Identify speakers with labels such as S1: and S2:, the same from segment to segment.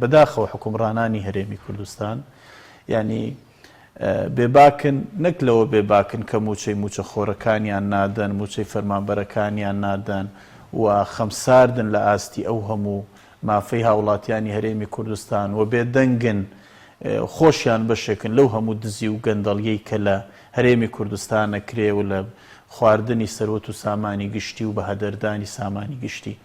S1: بەداخەوە حوکمڕانانی هەرێمی کوردستان یانی بێباکن، نەک لەوە بێباکن کە مووچەی مووچەخۆرەکانیان نادەن، مووچەی فەرمانبەرەکانیان نادەن و خەمساردن لە ئاستی ئەو هەموو مافەی هاوڵاتیانی هەرێمی کوردستان و بێدەنگن، خۆشیان بەشێکن لەو هەموو دزی و گەندەڵیەی کە لە هەرێمی کوردستان ئەکرێ و لە خواردنی سەروەت و سامانی گشتی و بەهەدەردانی سامانی گشتی.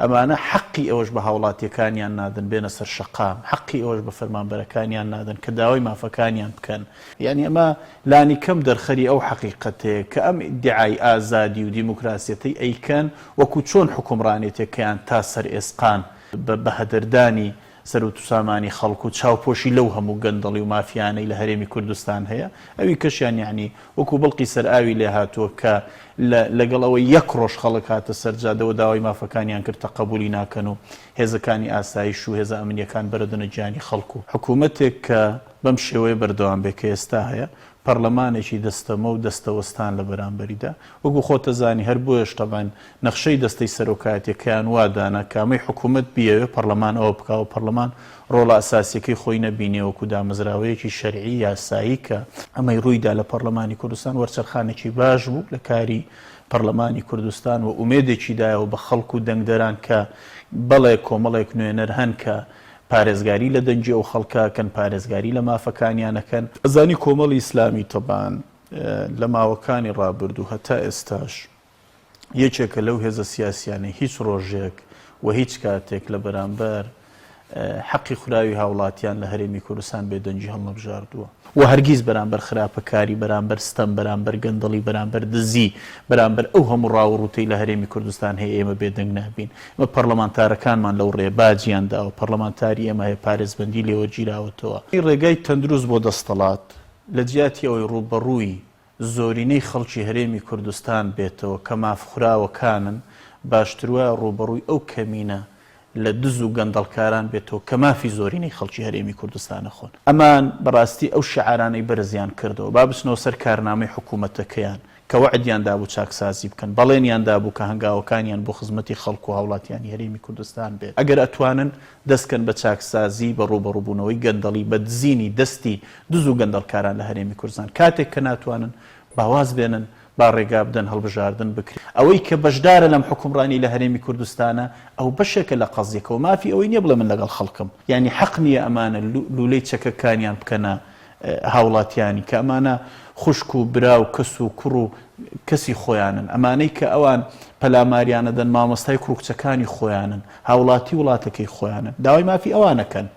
S1: ئەمانە حەقی ئەوەش بە هاوڵاتیەکانیان نادەن بێنە سەر شەقام، حەقی ئەوەش بە فەرمانبەرەکانیان نادەن کە داوای مافەکانیان بکەن. یانی ئەمە لانیکەم دەرخەری ئەو حەقیقەتەیە کە ئەم ئیدعای ئازادی و دیموکراسیەتەی ئەیکەن وەکو چۆن حوکمڕانێتێکەیان تا سەر ئێسقان بە بەهەدەردانی سەروەت و سامانی خەڵک و چاوپۆشی لەو هەموو گەندەڵی و مافیانەی لە هەرێمی کوردستان هەیە، ئەوی کەشیان یەعنی وەکو بڵقی سەر ئاوی لێ هاتووە کە لە لەگەڵ ئەوەی یەک ڕۆژ خەڵک هاتە سەر جادە و داوای مافەکانیان کرد تەقەبولی ناکەن و هێزەکانی ئاسایش و هێزە ئەمنیەکان بەرەدەنە گیانی خەڵک و حکوومەتێک کە بەم شێوەیە بەردەوام بێ کە ئێستا هەیە پەڕلەمانێکی دەستەمۆ و دەستەوەستان لە بەرامبەریدا وەکو خۆتەزانی هەر بۆیەش تەبعەن نەخشەی دەستەی سەرۆکایەتیەکەیان وا دانا کە ئەمەی حکومەت بیەوێ پەڕلەمان ئەوە بکا و پەڕلەمان ڕۆڵە ئەساسیەکەی خۆی نەبینێ وەکو دامەزراوەیەکی شەرعی یاسایی کە ئەمەی ڕوویدا لە پەڕلەمانی کوردستان وەرچەرخانێکی باش بوو لە کاری پەڕلەمانی کوردستان و ئومێدێکی دایەوە بە خەڵک و دەنگدەران کە بەڵێ کۆمەڵێک نوێنەر هەن کە پارێزگاری لە دەنگی ئەو خەڵکە ئەکەن پارێزگاری لە مافەکانیان ئەکەن. ئەزانی کۆمەڵی ئیسلامی تەبعەن لە ماوەکانی ڕابردوو هەتا ئێستاش یەکێکە لەو هێزە سیاسیانەی هیچ ڕۆژێک و هیچ کاتێک لە بەرامبەر حەقی خوراوی هاوڵاتیان لە هەرێمی کوردستان بێدەنگی هەڵنەبژاردووە و هەرگیز بەرامبەر خراپەکاری، بەرامبەر ستەم، بەرامبەر گەندەڵی، بەرامبەر دزی، بەرامبەر ئەو هەموو ڕاووڕووتەی لە هەرێمی کوردستان هەیە ئێمە بێدەنگ نابین. ئێمە پەڕلەمانتارەکانمان لەو ڕێیە باجیان داوە، پەڕلەمانتاری ئێمە هەیە پارێزبەندی لێوەرگیراوەتەوە. ڕێگای تەندروست بۆ دەستەڵات لە جیاتی ئەوەی ڕووبەڕووی زۆرینەی خەڵکی هەرێمی کوردستان بێتەوە کە مافخوراوەکانن، باشتروایە ڕووبەڕووی ئەو کەمینە لە دز و گەندەڵکاران بێتەوە کە مافی زۆرینەی خەڵکی هەرێمی کوردستان ئەخۆن. ئەمان بەڕاستی ئەو شیعارانەی بەرزیان کردەوە، با بچنەوە سەر کارنامەی حکوومەتەکەیان کە وەعدیان دابوو چاکسازی بکەن، بەڵێنیان دابوو کە هەنگاوەکانیان بۆ خزمەتی خەڵک و هاوڵاتیانی هەرێمی کوردستان بێت. ئەگەر ئەتوانن دەست کەن بە چاکسازی، بە ڕووبەڕووبوونەوەی گەندەڵی، بە دزینی دەستی دز و گەندەڵکاران لە هەرێمی کوردستان، کاتێک کە ناتوانن با واز بێنن، با ڕێگا بدەن هەڵبژاردن بکرێت. ئەوەی کە بەشدارە لەم حوکمڕانی لە هەرێمی کوردستانە، ئەو بەشێکە لە قەزیەکە و مافی ئەوەی نیە بڵێ من لەگەڵ خەڵکم. یانی حەق نیە ئەمانە لولەی چەکەکانیان بکەنە هاوڵاتیانی کە ئەمانە خوشک و برا و کەس و کوڕ و کەسی خۆیانن، ئەمانەی کە ئەوان پەلاماریان ئەدەن مامۆستای کوڕ و کچەکانی خۆیانن، هاوڵاتی وڵاتەکەی خۆیانن، داوای مافی ئەوان ئەکەن.